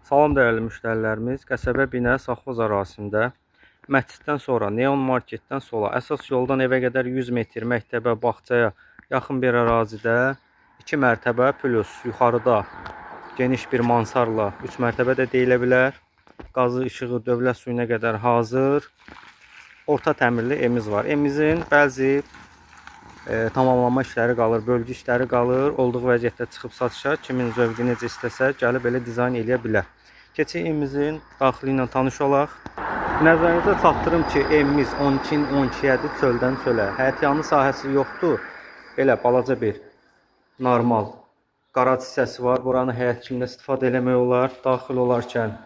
Salam dəyərli müştərilərimiz, qəsəbə Binə Safxoz ərazisində məsciddən sonra Neon marketdən sola, əsas yoldan evə qədər 100 metr məktəbə, bağçaya yaxın bir ərazidə 2 mərtəbə plus yuxarıda geniş bir mansarla 3 mərtəbə də deyilə bilər. Qazı, işığı, dövlət suyuna qədər hazır. Orta təmirli evimiz var. Evimizin bəzi tamamlanma işləri qalır, bölgü işləri qalır. Olduğu vəziyyətdə çıxıb satışa, kimin zövqü necə istəsə gəlib elə dizayn eləyə bilər. Keçək evimizin daxili ilə tanış olaq. Nəzərinizə çatdırım ki, evimiz 12-nin 12-yədir, çöldən çölə. Həyətyanı sahəsi yoxdur. Belə balaca bir normal qaraj hissəsi var. Buranı həyət kimi də istifadə eləmək olar. Daxil olarkən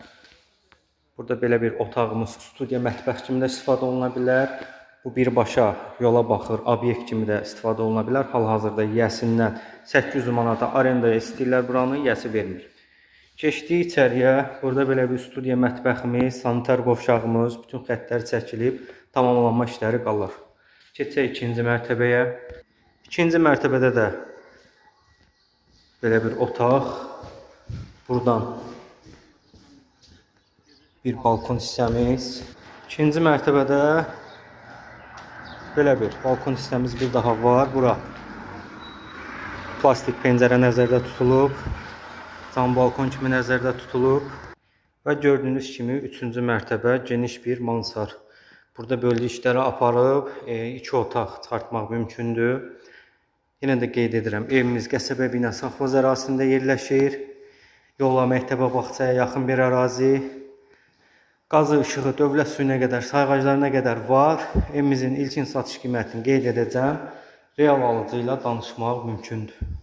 burada belə bir otağımız, studiya, mətbəx kimi də istifadə oluna bilər. Bu birbaşa yola baxır, obyekt kimi də istifadə oluna bilər. Hal-hazırda yiyəsindən 800 manata arendaya istəyirlər buranı, yiyəsi vermir. Keçdik içəriyə. Burada belə bir studiya mətbəximiz, sanitar qovşağımız, bütün xəttlər çəkilib, tamamlanma işləri qalır. Keçək ikinci mərtəbəyə. İkinci mərtəbədə də belə bir otaq. Buradan bir balkon hissəmiz. İkinci mərtəbədə belə bir balkon hissəmiz bir daha var. Bura plastik pəncərə nəzərdə tutulub. Cam balkon kimi nəzərdə tutulub. Və gördüyünüz kimi üçüncü mərtəbə geniş bir mansar. Burada bölgü işləri aparıb iki otaq çıxartmaq mümkündür. Yenə də qeyd edirəm, evimiz qəsəbə Binə Safxoz ərazisində yerləşir. Yola, məktəbə, bağçaya yaxın bir ərazi. Qazı, işığı, dövlət suyuna qədər, sayğaclarına qədər var. Evimizin ilkin satış qiymətini qeyd edəcəm. Real alıcı ilə danışmaq mümkündür.